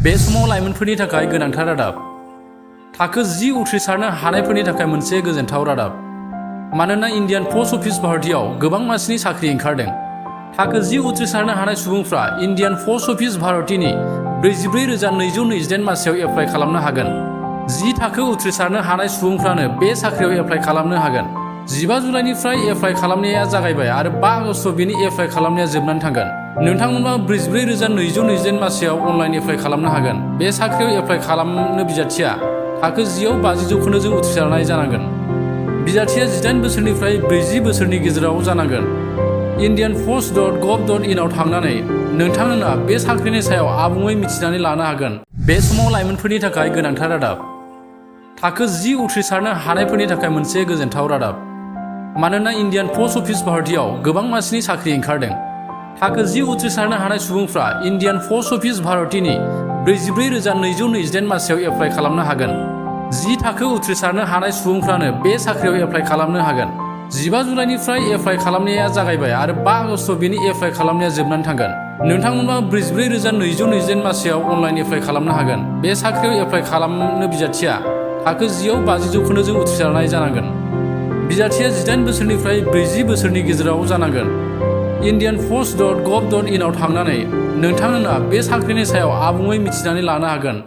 बे समाव लाइमोनफोरनि थाखाय गोनांथार रादाब। थाखो 10 उथ्रिसारनो हानायफोरनि थाखाय मोनसे गोजोनथाव रादाब। मानोना इन्डियान पस्ट अफिस भारतीयाव गोबां मानसिनि साख्रि ओंखारदों। थाखो 10 उथ्रिसारनो हानाय सुबुंफ्रा इन्डियान पस्ट अफिस भारतीनि 44,228 मासियाव एप्लाइ खालामनो हागोन। 10 थाखो उथ्रिसारनो हानाय सुबुंफ्रानो बे साख्रियाव एप्लाइ खालामनो हागोन। 15 जुलाइनिफ्राय एप्लाइ खालामनाया जागायबाय आरो 5 आगस्ट बेनि एप्लाइ खालामनाया जोबनानै थांगोन। नोंथांमोनहा 44,228 मासियाव अनलाइन एप्लाइ खालामनो हागोन। बे साख्रियाव एप्लाइ खालामनो बिजाथिया थाखो 10 आव 50% उथ्रिसारनाय जानांगोन। बिजाथिया 18 बोसोरनिफ्राय 40 बोसोरनि गेजेराव जानांगोन। indianpost.gov.in आव थांनानै नोंथांमोना बे साख्रिनि सायाव आबुङै मिथिनानै लानो हागोन। बे समाव लाइमोनफोरनि थाखाय गोनांथार रादाब। थाखो 10 उथ्रिसारनो हानायफोरनि थाखाय मोनसे गोजोनथाव रादाब। मानोना इन्डियान पस्ट अफिस भारतीयाव गोबां मानसिनि साख्रि ओंखारदों। थाखो 10 उथ्रिसारनो हानाय सुबुंफ्रा इन्डियान पस्ट अफिस भारतीनि 44,228 मासियाव एप्लाइ खालामनो हागोन। 10 थाखो उथ्रिसारनो हानाय सुबुंफ्रानो बे साख्रियाव एप्लाइ खालामनो हागोन। 15 जुलाइनिफ्राय एप्लाइ खालामनाया जागायबाय आरो 5 आगस्ट बेनि एप्लाइ खालामनाया जोबनानै थांगोन। नोंथांमोनहा 44,228 मासियाव अनलाइन एप्लाइ खालामनो हागोन। बे साख्रियाव एप्लाइ खालामनो बिजाथिया थाखो 10 आव 50% उथ्रिसारनाय जानांगोन। बिजाथिया 18 बोसोरनिफ्राय 40 बोसोरनि गेजेराव जानांगोन। indianpost.gov.in आव थांनानै नोंथांमोना बे साख्रिनि सायाव आबुङै मिथिनानै लानो हागोन।